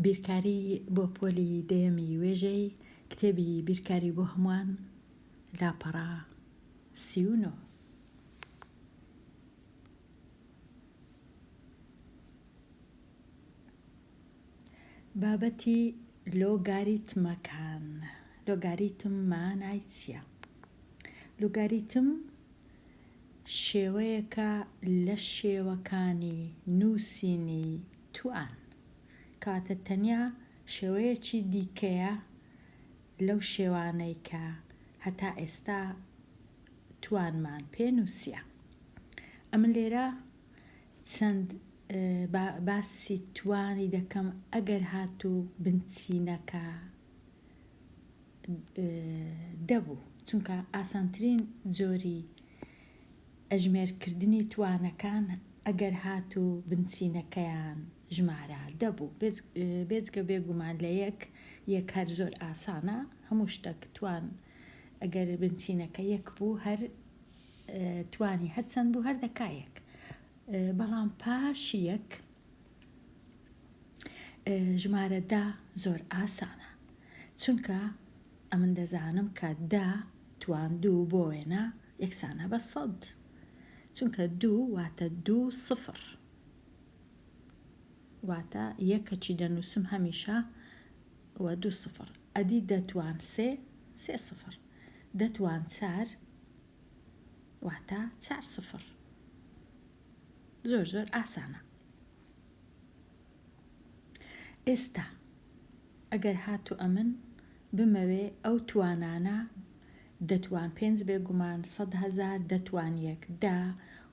بیرکاری بۆ پۆلی دەیەمی وێژەی کتێبی بیرکاری بۆ هەمووان لاپەڕە 39. بابەتی لۆگاریتمەکان لۆگاریتم مانای چییە؟ لۆگاریتم شێوەیەکە لە شێوەکانی نووسینی توان. کەواتە تەنیا شێوەیەکی دیکەیە لەو شێوانەی کە هەتا ئێستا توانمان پێ نووسیە. ئەمن لێرە چەند باسی توانی دەکەم ئەگەر هاتوو بنچینەکە دەبوو چونکە ئاسانترین جۆری ئەژمێرکردنی توانەکان ئەگەر هاتوو بنچینەکەیان ژمارە دەبوو بێجگە بێگومان لە یەک یەک هەر زۆر ئاسانە هەموو شتەک توان ئەگەر بنچینەکە یەک بوو هەر توانی هەرچەند بوو هەر دەکا یەک بەڵام پاش یەک ژمارە دە زۆر ئاسانە چونکە ئەمن دەزانم کە دە توان دوو بۆ وێنە یەکسانە بە سەد چونکە دوو واتە دوو سفر واتە یەکەکی دەنووسم هەمیشە و دوو سفر ئەدی دەتوان سێ سێ سفر دەتوان چار واتە چار سفر زۆر زۆر ئاسانە ئێستا ئەگەر هاتوو ئەمن بمەوێ ئەو توانانە دەتوان پێنج بێگومان 100,000 دەتوان یەک دە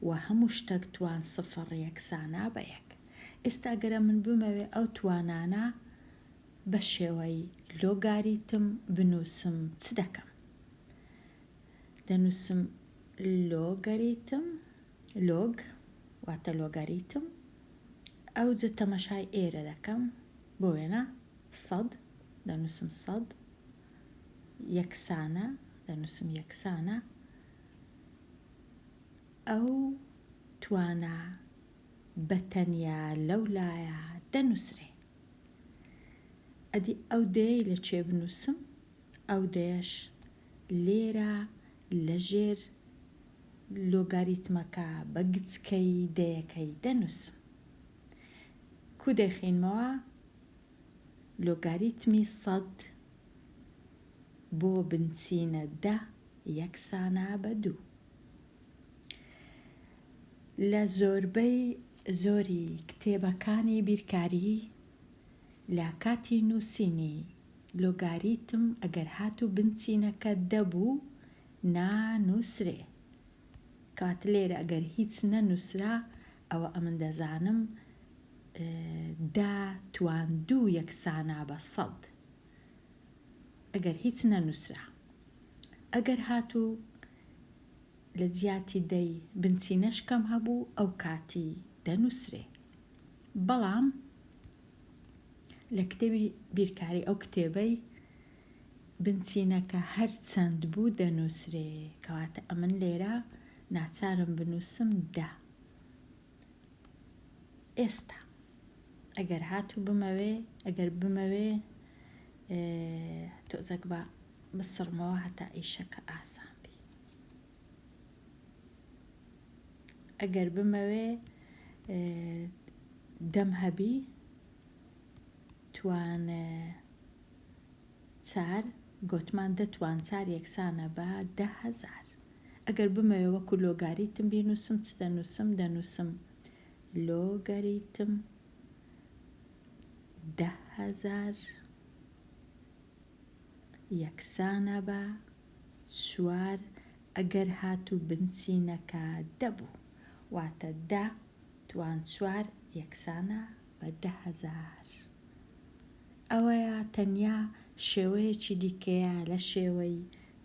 و هەموو شتەک توان سفر یەکسانە بە یەک ئێستا گەرە من بمەوێ ئەو توانانە بە شێوەی لۆگاریتم بنووسم چ دەکەم؟ دەنووسم لۆگەریتم، لۆگ واتە لۆگاریتم، ئەوجە تەمەشای ئێرە دەکەم، بۆ وێنە سەد دەنووسم سەد یەکسانە دەنووسم یەکسانە ئەو توانا بە تەنیا لەو لایە دەنووسرێ. ئەدی ئەو دەیەی لە کوێ بنووسم؟ ئەو دەیەش لێرە لە ژێر لۆگاریتمەکە بە گچکەی دەیەکەی دەنووسم. کوو دەیخینمەوە؟ لۆگاریتمی سەد بۆ بنچینە دە یەکسانە بە دوو. لە زۆربەی زۆری کتێبەکانی بیرکاری لە کاتی نووسینی لۆگاریتم ئەگەر هاتوو بنچینەکە دە بوو نانووسرێ کەواتە لێرە ئەگەر هیچ نەنووسرا ئەوە ئەمن دەزانم دە توان دوو یەکسانە بە سەد ئەگەر هیچ نەنووسرا ئەگەر هاتوو لە جیاتی دەی بنچینەش کەم هەبوو ئەو کاتی دەنووسرێ بەڵام لە کتێبی بیرکاری ئەو کتێبەی بنچینەکە هەر چەند بوو دەنووسرێ کەواتە ئەمن لێرە ناچارم بنووسم دە ئێستا ئەگەر هاتوو بمەوێ ئەگەر بمەوێ تۆزەک بە بسڕمەوە هەتا ئیشەکە ئاسان بی ئەگەر بمەوێ دەم هەبی توان چار گۆتمان دە توان چار یەکسانە بە 10,000 ئەگەر بمەوێ وەکو لۆگاریتم بینووسم چ دەنووسم دەنووسم لۆگەریتم 10,000 یەکسانە بە چوار ئەگەر هاتوو بنچینەکە دە بوو واتە دە توان چوار یەکسانە بە 10,000. ئەوەیە تەنیا شێوەیەکی دیکەیە لە شێوەی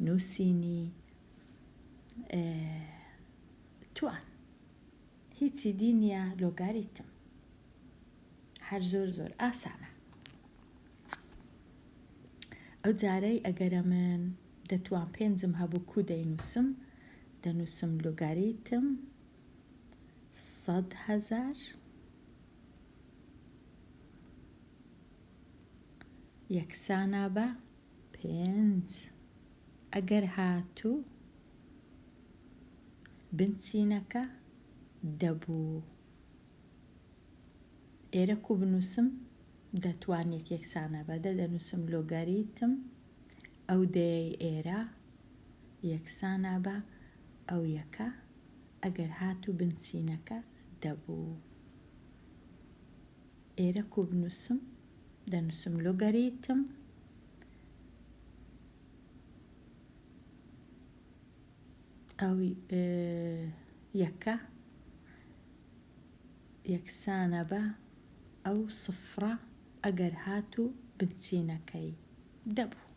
نووسینی توان هیچی دی نییە لۆگاریتم هەر زۆر زۆر ئاسانە. ئەو جارەی ئەگەرە من دەتوان پێنجم هەبوو کو دەینووسم دەنووسم لۆگاریتم 100,000. یەکسانە بە پێنج ئەگەر هاتوو بنچینەکە دە بوو. ئێرە کو بنووسم دەتوان یەک یەکسانە بە دە دەنووسم لۆگاریتم ئەو دەیەی ئێرە یەکسانە بە ئەو یەکە ئەگەر هاتوو بنچینەکە دە بوو. ئێرە کو بنووسم دەنووسم لۆگاریتم ئەو یەکە یەکسانە بە ئەو سفرە ئەگەر هاتوو بنچینەکەی دە بوو.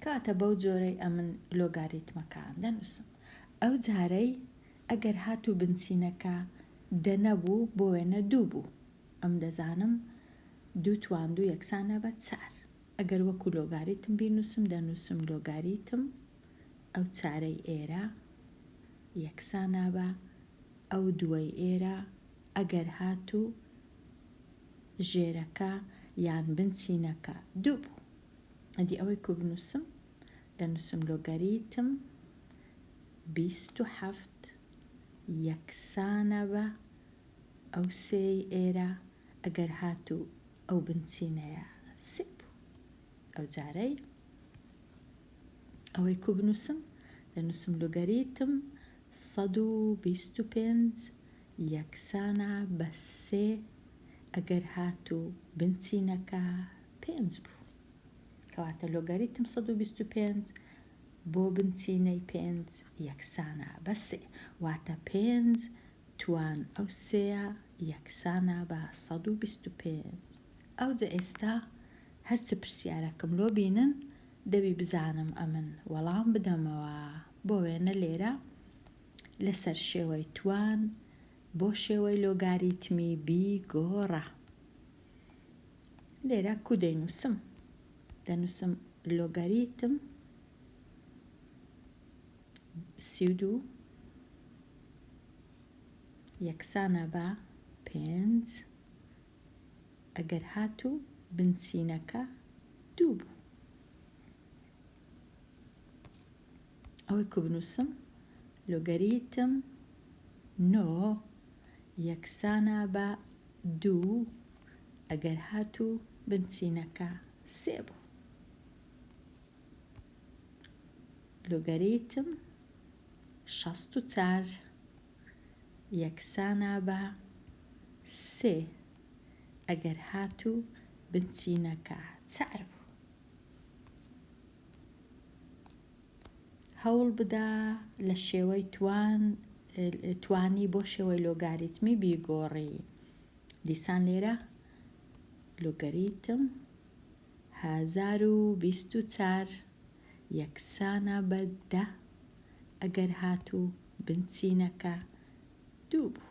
کەواتە بەو جۆرەی ئەمن لۆگاریتمەکان دەنووسم. ئەو جارەی ئەگەر هاتوو بنچینەکە دە نەبوو بۆ وێنە دوو بوو ئەم دەزانم دوو توان دوو یەکسانە بە چار. ئەگەر وەکو لۆگاریتم بینووسم دەنووسم لۆگاریتم ئەو چارەی ئێرە یەکسانە بە ئەو دووەی ئێرە ئەگەر هاتوو ژێرەکە یان بنچینەکە دوو بوو. ئەدی ئەوەی کو بنووسم دەنووسم لۆگەریتم 27 یەکسانە بە ئەو سێی ئێرە ئەگەر هاتوو ئەو بنچینەیە سێ بوو. ئەو جارەی ئەوەی کو بنووسم دەنووسم لۆگەریتم 125 یەکسانە بە سێ ئەگەر هاتوو بنچینەکە پێنج بوو. کەواتە لۆگەریتم 125 بۆ بنچینەی پێنج یەکسانە بە سێ. واتە پێنج توان ئەو سێیە یەکسانە بە 125. ئەوجە ئێستا هەرچ پرسیارەکم لۆ بینن دەبی بزانم ئەمن وەڵام بدەمەوە. بۆ وێنە لێرە لەسەر شێوەی توان بۆ شێوەی لۆگاریتمی بیگۆڕە. لێرە کو دەینووسم؟ دەنووسم لۆگاریتم 32 یەکسانە بە پێنج ئەگەر هاتوو بنچینەکە دوو بوو. ئەوەی کو بنووسم لۆگەریتم نۆ یەکسانە بە دوو ئەگەر هاتوو بنچینەکە سێ بوو. لۆگەریتم 64 یەکسانە بە سێ ئەگەر هاتوو بنچینەکە چار بوو. هەوڵ بدە لە شێوەی توان توانی بۆ شێوەی لۆگاریتمی بیگۆڕی. دیسان لێرە لۆگەریتم 1024 یەکسانە بە دە ئەگەر هاتوو بنچینەکە دوو بوو.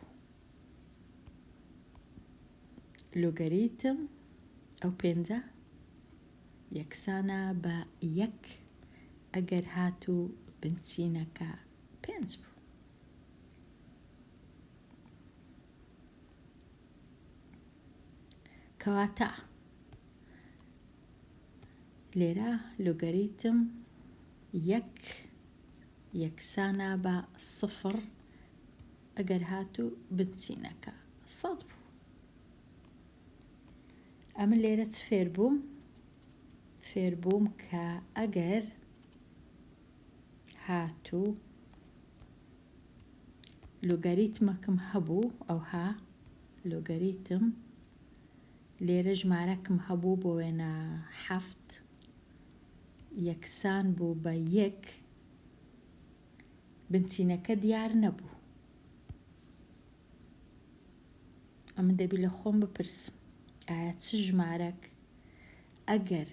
لۆگەریتم ئەو پێنجە یەکسانە بە یەک ئەگەر هاتوو بنچینەکە پێنج بوو. کەواتە لێرە لۆگەریتم یەک یەکسانە بە سفر ئەگەر هاتوو بنچینەکە سەد بوو. ئەمن لێرە چ فێر بووم؟ فێر بووم کە ئەگەر هاتوو لۆگەریتمەکم هەبوو ئەوها لۆگەریتم لێرە ژمارەکم هەبوو بۆ وێنە حەفت یەکسان بوو بە یەک بنچینەکە دیار نەبوو. ئەمن دەبی لە خۆم بپرسم ئایا چ ژمارەک ئەگەر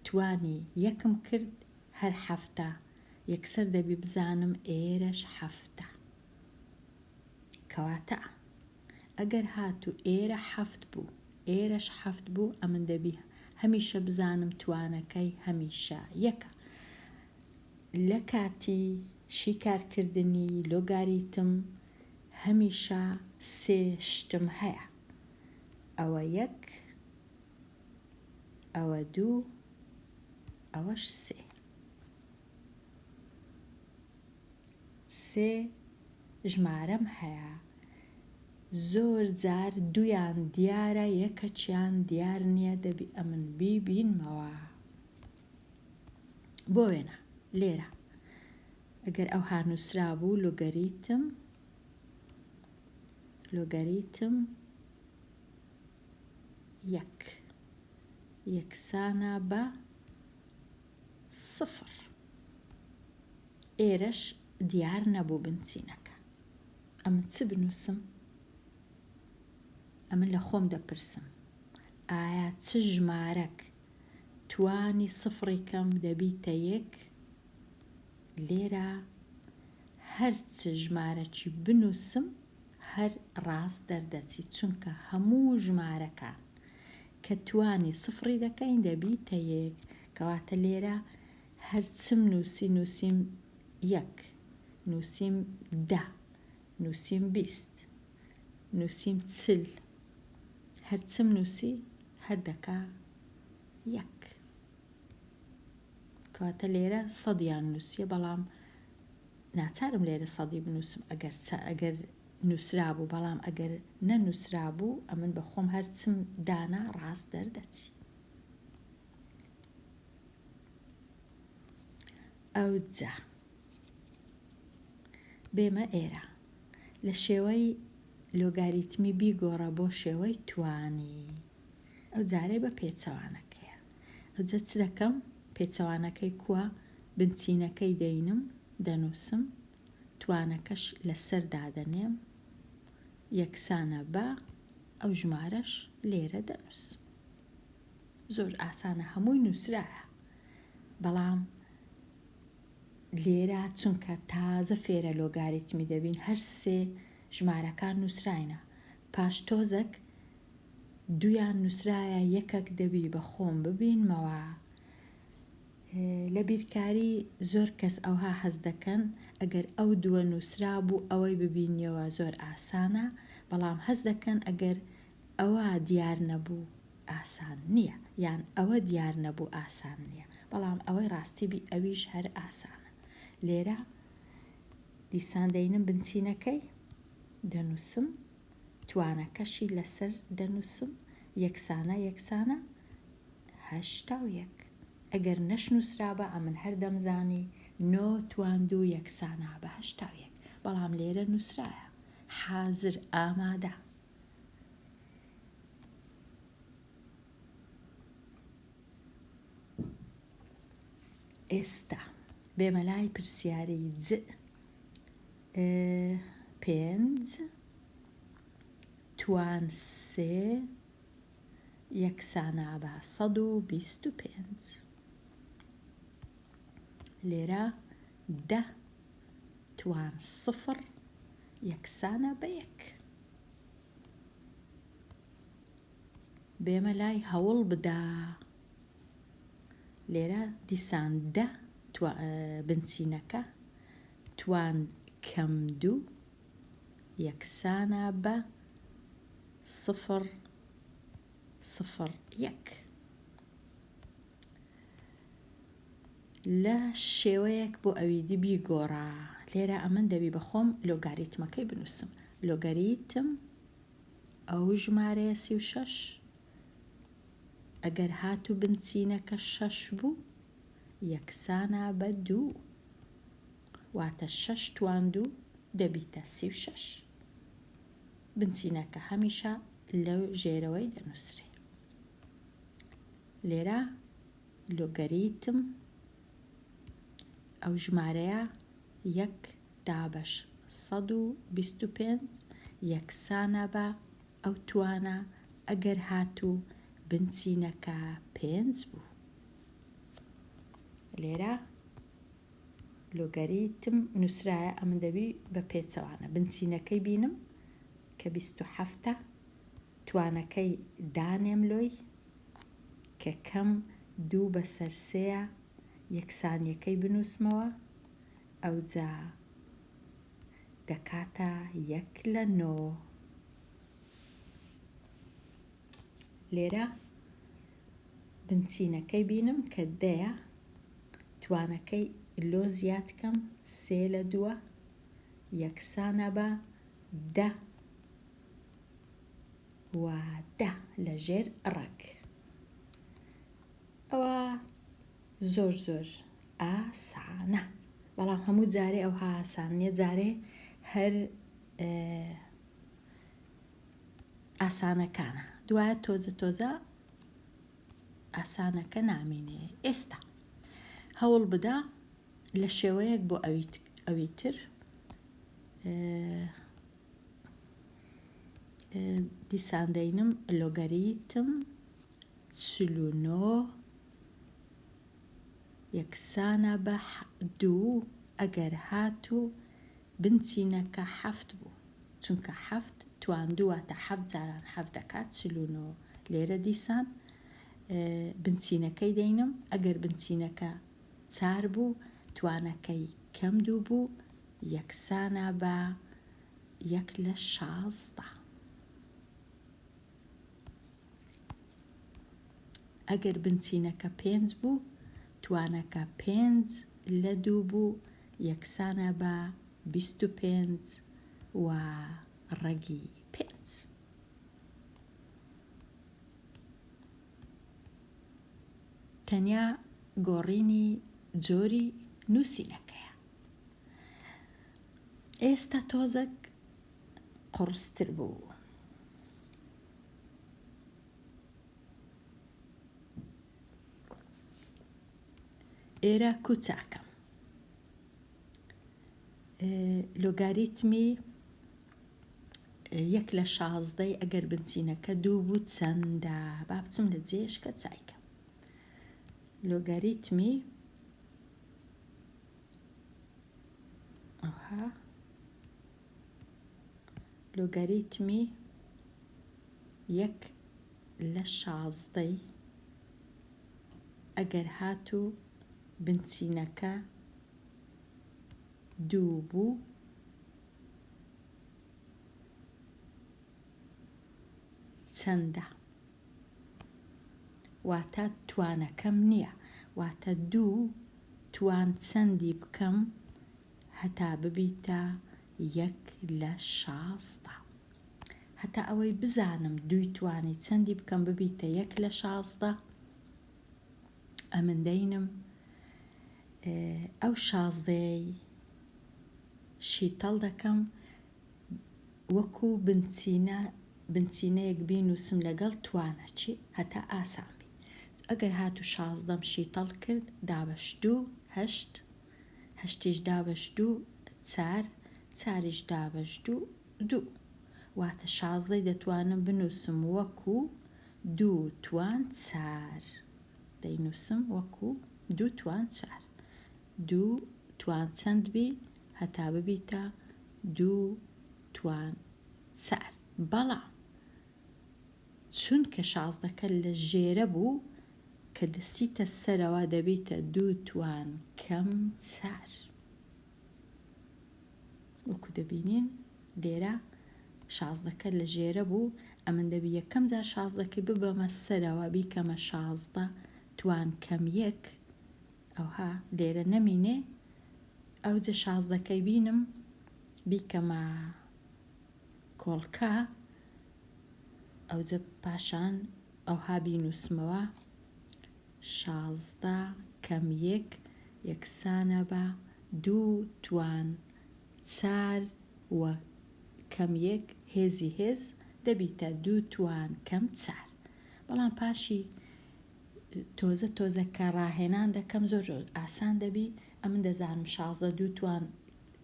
توانی یەکم کرد هەر حەفتە یەکسەر دەبی بزانم ئێرەش حەفتە. کەواتە ئەگەر هاتوو ئێرە حەفت بوو ئێرەش حەفت بوو ئەمن دەبی هەمیشە بزانم توانەکەی هەمیشە یەکە. لە کاتی شیکارکردنی لۆگاریتم هەمیشە سێ شتم هەیە ئەوە یەک. ئەوە دوو ئەوەش سێ. سێ ژمارەم هەیە زۆر جار دوویان دیارە یەکەکیان دیار نییە دەبی ئەمن بیبینمەوە. بۆ وێنە لێرە ئەگەر ئەوها نووسرابوو لۆگەریتم لۆگەریتم یەک یەکسانە بە سفر ئێرەش دیار نەبوو بنچینەکە ئەمن چ بنووسم ئەمن لە خۆم دەپرسم ئایا چ ژمارەک توانی سفڕی کەم دەبیتە یەک لێرە هەر چ ژمارەکی بنووسم هەر ڕاست دەردەچی چونکە هەموو ژمارەکان کە توانی سفڕی دەکەین دەبیتە یەک کەواتە لێرە هەر چم نووسی نووسیم یەک نووسیم دە نووسیم 20 نووسیم 40 هەر چم نووسی هەر دەکا یەک. کەواتە لێرە سەدیان نووسیە بەڵام ناچارم لێرە سەدی بنووسم ئەگەر چە ئەگەر نووسرابوو بەڵام ئەگەر نەنووسرابوو ئەمن بە خۆم هەر چم دانا ڕاست دەردەچی. ئەوجا بێمە ئێرە لە شێوەی لۆگاریتمی بیگۆڕە بۆ شێوەی توانی ئەو جارەی بە پێچەوانەکەیە ئەوجا چ دەکەم پێچەوانەکەی کووە بنچینەکەی دەینم دەنووسم توانەکەش لەسەر دادەنێم یەکسانە بە ئەو ژمارەش لێرە دەنووسم زۆر ئاسانە هەمووی نووسرایە بەڵام لێرە چونکە تازە فێرە لۆگاریتمی دەبین هەر سێ ژمارەکان نووسراینە پاش تۆزەک دوویان نووسرایە یەکەک دەبی بە خۆم ببینمەوە لە بیرکاری زۆر کەس ئەوها حەز دەکەن ئەگەر ئەو دووە نووسرابوو ئەوەی ببینیەوە زۆر ئاسانە بەڵام هەست دەکەن ئەگەر ئەوە دیار نەبوو ئاسان نییە یان ئەوە دیار نەبوو ئاسان نییە بەڵام ئەوەی ڕاستی بی ئەویش هەر ئاسانە لێرە دیسان دەینم بنچینەکەی دەنووسم توانەکەشی لەسەر دەنووسم یەکسانە یەکسانە 81 ئەگەر نەشنووسرابا ئەمن هەر دەمزانی نۆ توان دوو یەکسانە بە 81 بەڵام لێرە نووسرایە حازر ئامادە. ئێستا بێمە لای پرسیاری ج پێنج توان سێ یەکسانە بە 125 لێرە دە توان سفر یەکسانە بە یەک. بێمە لای هەوڵ بدە. لێرە دیسان دە بنچینەکە توان کەم دوو یەکسانە بە سفر سفر یەک. لە شێوەیەک بۆ ئەویدی بیگۆڕە. لێرە ئەمن دەبی بە خۆم لۆگاریتمەکەی بنووسم. لۆگەریتم ئەو ژمارەیە 36 ئەگەر هاتوو بنچینەکە شەش بوو یەکسانە بە دوو واتە شەش توان دوو دەبیتە 36 بنچینەکە هەمیشە لەو ژێرەوەی دەنووسرێ لێرە لۆگەریتم ئەو ژمارەیە یەک دابەش 125 یەکسانە بە ئەو توانە ئەگەر هاتوو بنچینەکە پێنج بوو. لێرە لۆگەریتم نووسرایە ئەمن دەبی بە پێچەوانە بنچینەکەی بینم کە 27 توانەکەی دانێم لۆی کە کەم دوو بەسەر سێیە یەکسانیەکەی بنووسمەوە ئەوجا دەکاتە یەک لە نۆ. لێرە. بنچینەکەی بینم کە دەیە توانەکەی لۆ زیاد کەم سێ لە دووە یەکسانە بە دە و دە لە ژێر ڕەگ. ئەوە زۆر زۆر ئاسانە بەڵام هەموو جارێ ئەوها ئاسان نیە جارێ هەر ئاسانەکانە دوایە تۆزە تۆزە ئاسانەکە نامینێ ئێستا هەوڵ بدە لە شێوەیەک بۆ ئەوی تر دیسان دەینم لۆگەریتم 49 یەکسانە بە دوو ئەگەر هاتوو بنچینەکە حەفت بوو چونکە حەفت توان دوو واتە حەفت جاران حەفت دەکات 49 لێرە دیسان بنچینەکەی دەینم ئەگەر بنچینەکە چار بوو توانەکەی کەم دوو بوو یەکسانە بە یەک لە 16. ئەگەر بنچینەکە پێنج بوو توانەکە پێنج لە دوو بوو یەکسانە بە 25 و ڕەگی پێنج. تەنیا گۆڕینی جۆری نووسینەکەیە. ئێستا تۆزەک قوڕستر بوو. ئێرە کوچاکەم لۆگاریتمی یەک لە شازدەی ئەگەر بنچینەکە دوو بوو چەندە؟ با بچم لە جێشکە چایکەم. لۆگاریتمی ئەوها لۆگاریتمی یەک لە شازدەی ئەگەر هاتوو بنچینەکە دوو بوو چەندە؟ واتە توانەکەم نییە. واتە دوو توان چەندی بکەم هەتا ببیتە یەک لە 16. هەتا ئەوەی بزانم دووی توانی چەندی بکەم ببیتە یەک لە 16 ئەمن دەینم ئەو شازدەیەی شیتەڵ دەکەم وەکو بنچینە بنچینەیەک بینوسم لەگەڵ توانە چی هەتا ئاسان بی ئەگەر هاتوو شازدەم شیتەڵ کرد دابەش دوو هەشت هەشتیش دابەش دوو چار چاریش دابەش دوو دوو واتە شازدەی دەتوانم بنوسم وەکو دوو توان چار دەینوسم وەکو دوو توان چار دوو توان چەند بی هەتا ببیتە دوو توان چار بەڵام چونکە شازدەکە لە ژێرە بوو کە دەسیتە سەرەوە دەبیتە دوو توان کەم چار وەکو دەبینین لێرە شازدەکە لە ژێرە بوو ئەمن دەبی یەکەم جار شازدەکەی ببەمە سەرەوە بیکەمە 16 توان کەم یەک ئەوها لێرە نەمینێ ئەوجە شازدەکەی بینم بیکەمە کۆڵکە ئەوجە پاشان ئەوها بینوسمەوە 16 کەم یەک یەکسانە بە دوو توان چار و کەم یەک هێزی هێز دەبیتە دوو توان کەم چار بەڵام پاشی تۆزە تۆزە کە ڕاهێنان دەکەم زۆر زۆر ئاسان دەبی ئەمن دەزانم 16 دوو توان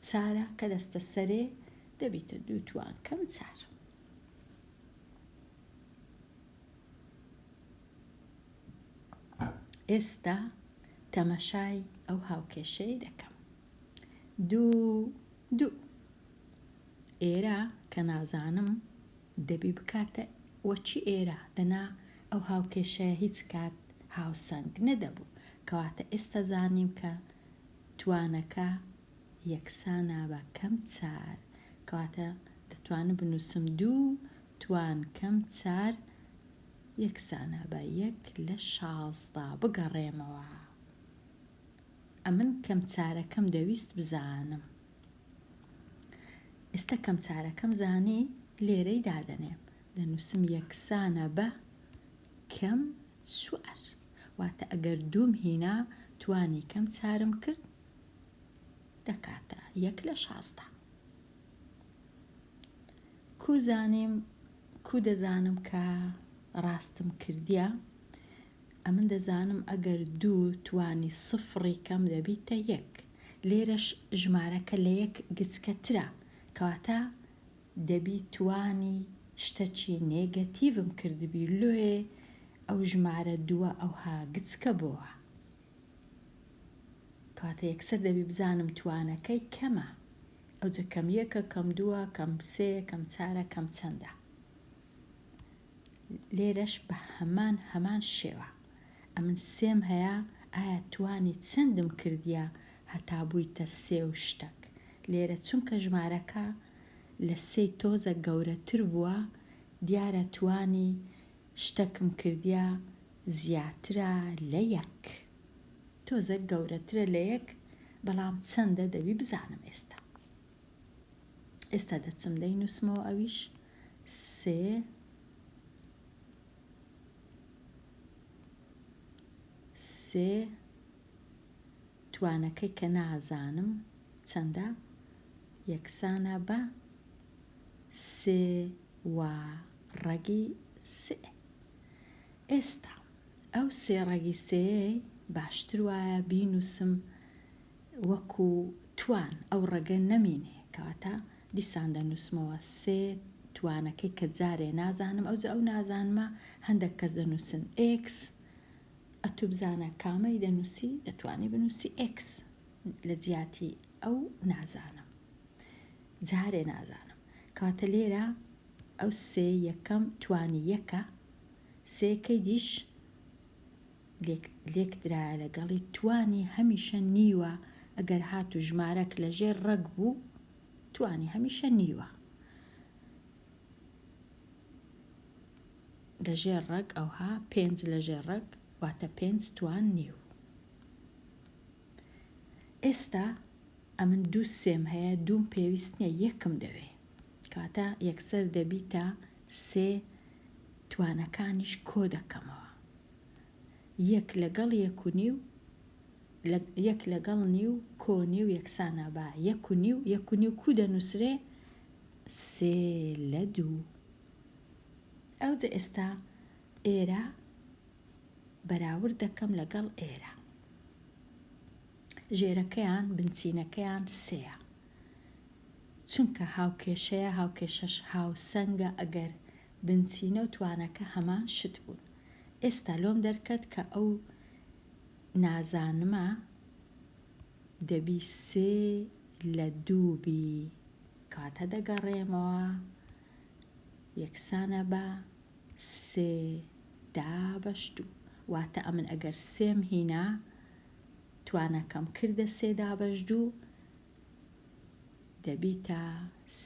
چارە کە دەستە سەرێ دەبیتە دوو توان کەم چار. ئێستا تەمەشای ئەو هاوکێشەی دەکەم دوو دوو ئێرە کە نازانم دەبی بکاتە وەچی ئێرە دەنا ئەو هاوکێشەیە هیچ کات هاوسەنگ نەدەبوو کەواتە ئێستا زانیم کە توانەکە یەکسانە بە کەم چار کەواتە دەتوانم بنووسم دوو توان کەم چار. یەکسانە بە یەک لە 16. بگەڕێمەوە ئەمن کەم چارەکەم دەویست بزانم. ئێستا کەم چارەکەم زانی لێرەی دادەنێم دەنووسم یەکسانە بە کەم چوار واتە ئەگەر دووم هینا توانی کەم چارم کرد دەکاتە یەک لە 16. کو زانیم کو دەزانم کە ڕاستم کردیە؟ ئەمن دەزانم ئەگەر دوو توانی سفڕی کەم دەبیتە یەک لێرەش ژمارەکە لە یەک گچکەترە کەواتە دەبی توانی شتەکی نێگەتیڤم کردبی لۆیێ ئەو ژمارە دووە ئەوها گچکە بۆوە کەواتە یەکسەر دەبی بزانم توانەکەی کەمە ئەوجە کەم یەکە کەم دووە کەم سێیە کەم چارە کەم چەندە لێرەش بە هەمان هەمان شێوە ئەمن سێم هەیە ئایا توانی چەندم کردیە هەتا بوویتە سێ و شتەک لێرە چونکە ژمارەکە لە سێی تۆزە گەورەتر بووە دیارە توانی شتەکم کردیە زیاترە لە یەک تۆزەک گەورەترە لە یەک بەڵام چەندە دەبی بزانم ئێستا ئێستا دەچم دەینووسمەوە ئەویش سێ سێ توانەکەی کە نازانم چەندە یەکسانە بە سێ و ڕەگی سێ. ئێستا ئەو سێ ڕەگی سێیەی باشتر وایە بینووسم وەکو توان ئەو ڕەگە نەمینێ کەواتە دیسان دەنووسمەوە سێ توانەکەی کە جارێ نازانم ئەوجا ئەو نازانمە هەندەک کەس دەنووسن ئێکس ئەتوو بزانە کامەی دەنووسی دەتوانی بنووسی ئێکس لە جیاتی ئەو نازانم جارێ نازانم کەواتە لێرە ئەو سێ یەکەم توانی یەکە سێکەی دیش لێکدرایە لەگەڵی توانی هەمیشە نیوە ئەگەر هاتوو ژمارەک لە ژێر ڕەگ بوو توانی هەمیشە نیوە لە ژێر ڕەگ ئەوها پێنج لە ژێر ڕەگ واتە پێنج توان نیو ئێستا ئەمن دوو سێم هەیە دووم پێویست نییە یەکم دەوێ کەواتە یەکسەر دەبیتە سێ توانەکانیش کۆ دەکەمەوە یەک لەگەڵ یەک و نیو یەک لەگەڵ نیو کۆ نیو یەکسانە بە یەک و نیو یەک و نیو کو دەنووسرێ سێ لە دوو ئەوجە ئێستا ئێرە بەراورد دەکەم لەگەڵ ئێرە ژێرەکەیان بنچینەکەیان سێیە چونکە هاوکێشەیە هاوکێشەش هاوسەنگە ئەگەر بنچینە و توانەکە هەمان شت بوون ئێستا لۆم دەرکەت کە ئەو نازانمە دەبی سێ لە دوو بی کەواتە دەگەڕێمەوە یەکسانە بە سێ دابەش دوو واتە ئەمن ئەگەر سێم هینا توانەکەم کردە سێ دابەش دوو دەبیتە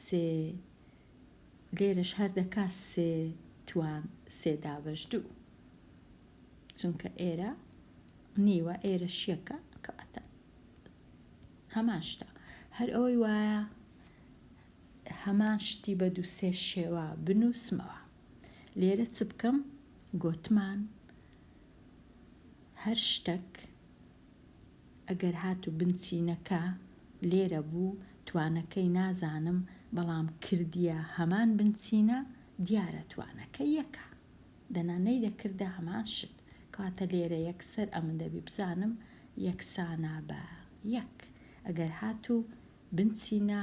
سێ لێرەش هەر دەکا سێ توان سێ دابەش دوو چونکە ئێرە نیوە ئێرەش یەکە کەواتە هەمان شتە هەر ئەوەی وایە هەمان شتی بە دوو سێ شێوە بنووسمەوە لێرە چ بکەم گۆتمان هەر شتەک ئەگەر هاتوو بنچینەکە لێرە بوو توانەکەی نازانم بەڵام کردیە هەمان بنچینە دیارە توانەکە یەکە دەنا نەیدەکردە هەمان شت کەواتە لێرە یەکسەر ئەمن دەبی بزانم یەکسانە بە یەک ئەگەر هاتوو بنچینە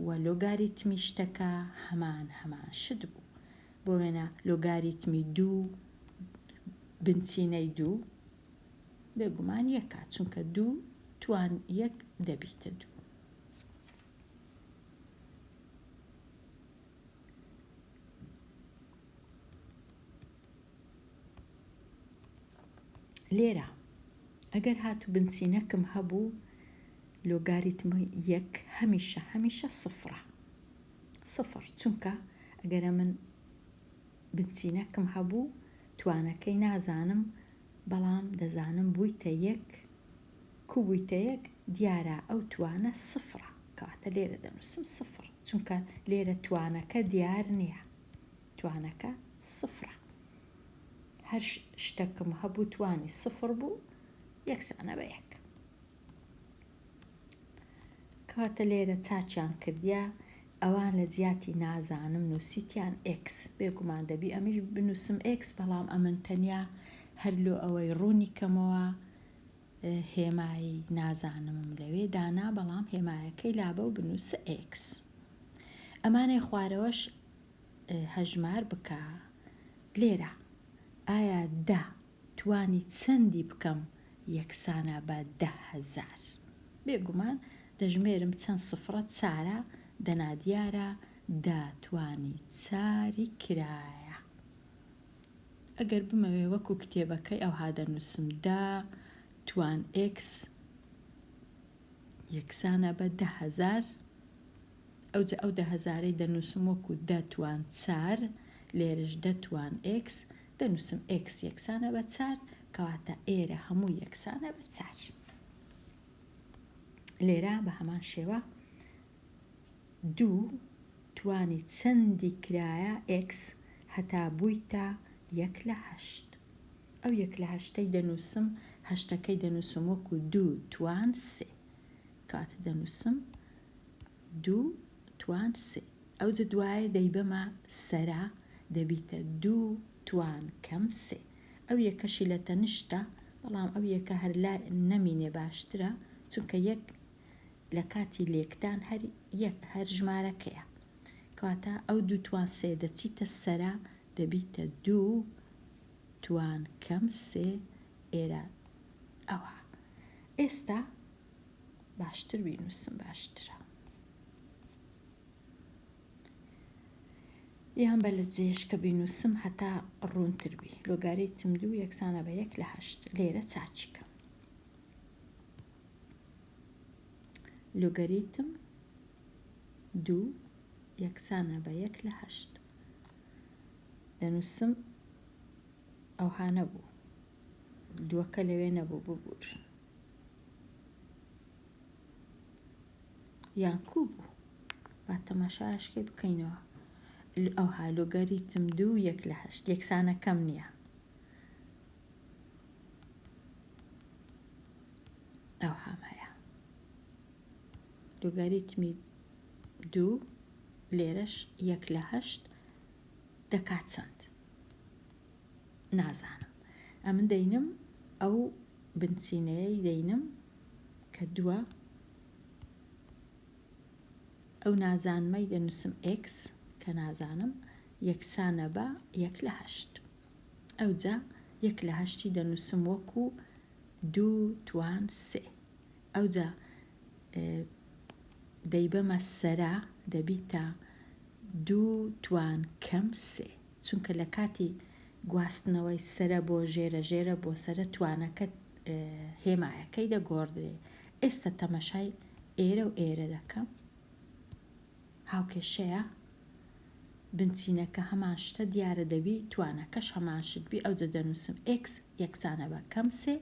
و لۆگاریتمی شتەکە هەمان هەمان شت بوو بۆ وێنە لۆگاریتمی دوو بنچینەی دوو بێگومان یەکە چونکە دوو توان یەک دەبیتە دوو. لێرە ئەگەر هاتوو بنچینەکم هەبوو لۆگاریتمی یەک هەمیشە هەمیشە سفرە سفر چونکە ئەگەرە من بنچینەکم هەبوو. توانەکەی نازانم بەڵام دەزانم بوویتە یەک کو بوویتە یەک دیارە ئەو توانە سفرە کەواتە لێرە دەنووسم سفر چونکە لێرە توانەکە دیار نییە توانەکە سفرە هەر شتەکم هەبوو توانی سفر بوو یەکسانە بە یەک. کەواتە لێرە چاکیان کردیە ئەوان لە جیاتی نازانم نوسیتیان ئێکس بێگومان دەبی ئەمیش بنوسم ئێکس بەڵام ئەمن تەنیا هەر لۆ ئەوەی ڕوونی کەمەوە هێمای نازانمم لەوێ دانا بەڵام هێمایەکەی لابە و بنوسە ئێکس ئەمانەی خوارەوەش هەژمار بکە لێرە ئایا دە توانی چەندی بکەم یەکسانە بە 10,000؟ بێگومان دەژمێرم چەند سفرە چارە دە نادیارە دە توانی چاری کرایە. ئەگەر بمەوێ وەکو کتێبەکەی ئەوها دەنووسم دە توان ئێکس یەکسانە بە 10,000 ئەوجا ئەو دە هەزارەی دەنووسم وەکو دە توان چار لێرەش دە توان ئێکس دەنووسم ئێکس یەکسانە بە چار کەواتە ئێرە هەموو یەکسانە بە چار. لێرە بە هەمان شێوە دوو توانی چەندی کرایە ئێکس هەتا بوویتە یەک لە هەشت ئەو یەک لە هەشتەی دەنووسم هەشتەکەی دەنووسم وەکو دوو توان سێ کەواتە دەنووسم دوو توان سێ ئەوجە دوایە دەیبەمە سەرا دەبیتە دوو توان کەم سێ ئەو یەکەشی لە تەنشتە بەڵام ئەو یەکە هەر لا نەمینێ باشترە چونکە یەک لە کاتی لێکدان هەر یەک هەر ژمارەکەیە کەواتە ئەو دوو توان سێ دەچیتە سەرا دەبیتە دوو توان کەم سێ ئێرە ئەوە ئێستا باشتر بینوسم باشترە یان بە لە جێش کە بینوسم هەتا ڕوونتر بی لۆگاریتم دوو یەکسانە بە یەک لە هەشت لێرە چاچیکەم لۆگەریتم دوو یەکسانە بە یەک لە هەشت دەنووسم ئەوها نەبوو دووەکە لەوێ نەبوو ببور یان کوو بوو با تەماشاشکەی بکەینەوە ئەوها لۆگەریتم دوو یەک لە هەشت یەکسانەکەم نییە ئەوهام هەیە لۆگاریتمی دوو لێرەش یەک لە هەشت دەکات چەند نازانم ئەمن دەینم ئەو بنچینەیەی دەینم کە دووە ئەو نازانمەی دەنووسم ئێکس کە نازانم یەکسانە بە یەک لە هەشت ئەوجا یەک لە هەشتی دەنووسم وەکو دوو توان سێ ئەوجا دەیبەمە سەرا دەبیتە دوو توان کەم سێ چونکە لە کاتی گواستنەوەی سەرە بۆ ژێرە ژێرە بۆ سەرە توانەکە هێمایەکەی دەگۆڕدرێ ئێستا تەمەشای ئێرە و ئێرە دەکەم هاوکێشەیە بنچینەکە هەمان شتە دیارە دەبی توانەکەش هەمان شت بی ئەوجە دەنووسم ئێکس یەکسانە بە کەم سێ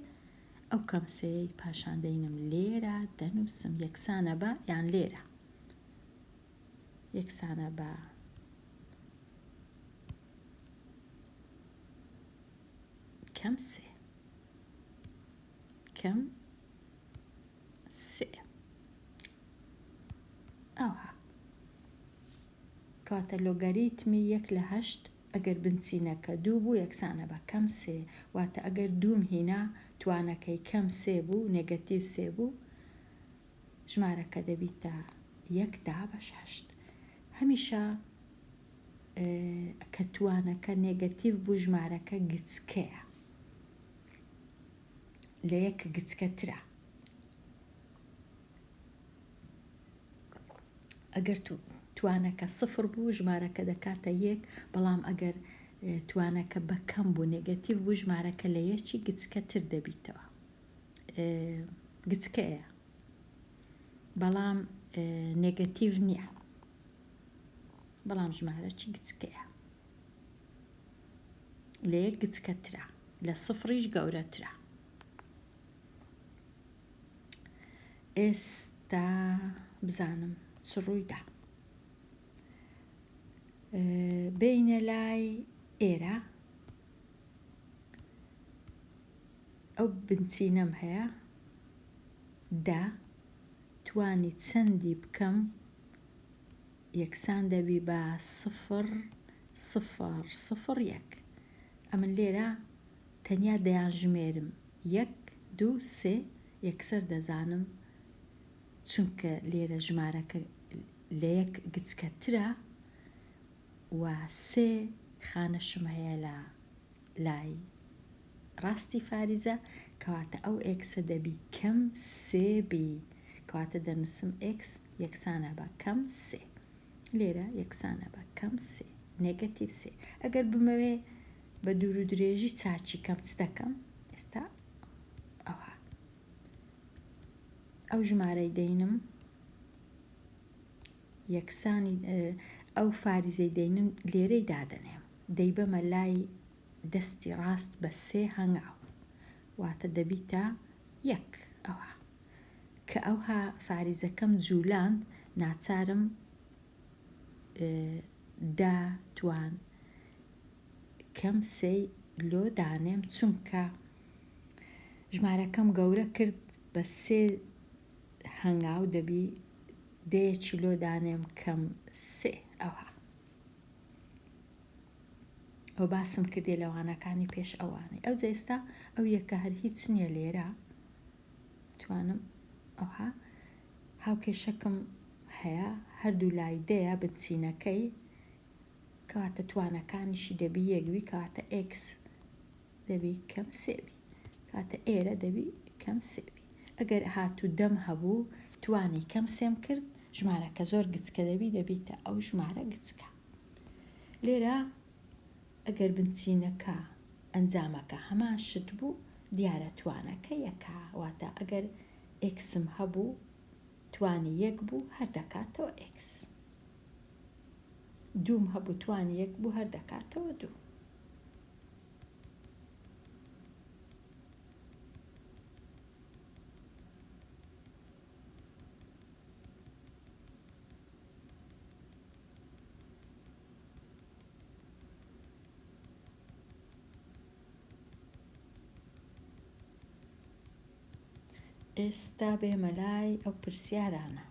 ئەو کەم سێیەی پاشان دەینم لێرە دەنووسم یەکسانە بە یان لێرە یەکسانە بە کەم سێ کەم سێ ئەوها کەواتە لۆگەریتمی یەک لە هەشت ئەگەر بنچینەکە دوو بوو یەکسانە بە کەم سێ واتە ئەگەر دووم هینا توانەکەی کەم سێ بوو نێگەتیو سێ بوو ژمارەکە دەبیتە یەک دابەش هەشت هەمیشە کە توانەکە نێگەتیڤ بوو ژمارەکە گچکەیە لە یەک گچکەترە ئەگەر توانەکە سفر بوو ژمارەکە دەکاتە یەک بەڵام ئەگەر توانەکە بە کەم بوو نێگەتیڤ بوو ژمارەکە لە یەکی گچکەتر دەبیتەوە گچکەیە بەڵام نێگەتیڤ نییە بەڵام ژمارەکی گچکەیە. لە یەک گچکەترە، لە سفڕیش گەورەترە. ئێستا بزانم چ ڕوویدا. بێینە لای ئێرە ئەو بنچینەم هەیە دە توانی چەندی بکەم یەکسان دەبی بە سفر سفر سفر یەک ئەمن لێرە تەنیا دەیان ژمێرم یەک دوو سێ یەکسەر دەزانم چونکە لێرە ژمارەکە لە یەک گچکەترە و سێ خانەشم هەیە لە لای ڕاستی فاریزە کەواتە ئەو ئێکسە دەبی کەم سێ بی کەواتە دەنووسم ئێکس یەکسانە بە کەم سێ لێرە یەکسانە بە کەم سێ نێگەتیڤ سێ ئەگەر بمەوێ بە دوور و درێژی چاکی کەم چ دەکەم ئێستا ئەوها ئەو ژمارەی دەینم یەکسانی ئەو فاریزەی دەینم لێرەی دادەنێم دەیبەمە لای دەستی ڕاست بە سێ هەنگاو واتە دەبیتە یەک ئەوها کە ئەوها فاریزەکەم جولاند ناچارم دە توان کەم سێی لۆ دانێم چونکە ژمارەکەم گەورە کرد بە سێ هەنگاو دەبی دەیەکی لۆ دانێم کەم سێ ئەوها ئەو باسم کردێ لە وانەکانی پێش ئەوانەی ئەوجا ئێستا ئەو یەکە هەر هیچ نییە لێرە توانم ئەوها هاوکێشەکەم هەیە هەردوو لای دەیە بنچینەکەی کەواتە توانەکانیشی دەبی یەک بی کەواتە ئێکس دەبی کەم سێ بی کەواتە ئێرە دەبی کەم سێ بی ئەگەر هاتوو دەم هەبوو توانی کەم سێم کرد ژمارەکە زۆر گچکە دەبی دەبیتە ئەو ژمارە گچکە لێرە ئەگەر بنچینەکە ئەنجامەکە هەمان شت بوو دیارە توانەکە یەکە واتە ئەگەر ئێکسم هەبوو توانی یەک بوو هەر دەکاتەوە ئێکس دووم هەبوو توانی یەک بوو هەر دەکاتەوە دوو. ئێستا بێمە لای ئەو پرسیارانە.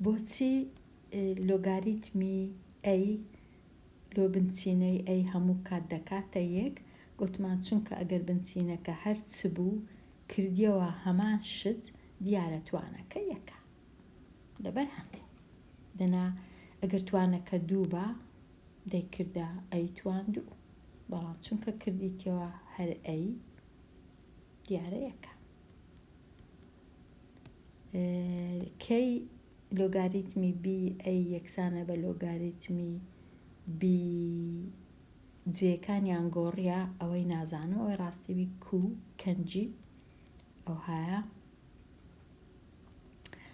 بۆچی لۆگاریتمی A لۆ بنچینەی A هەموو کات دەکاتە یەک؟ گۆتمان چونکە ئەگەر بنچینەکە هەر چ بوو کردیەوە هەمان شت دیارە توانەکە یەکە لەبەر هەندێ دەنا ئەگەر توانەکە دوو با دەیکردە A توان دوو بەڵام چونکە کردیتەوە هەر A دیارە یەکە. کەی لۆگاریتمی بی ئەی یەکسانە بە لۆگاریتمی بی جێکانیان گۆڕیە ئەوەی نازانم ئەوەی ڕاستی بی کو کەنجی ئەوهایە.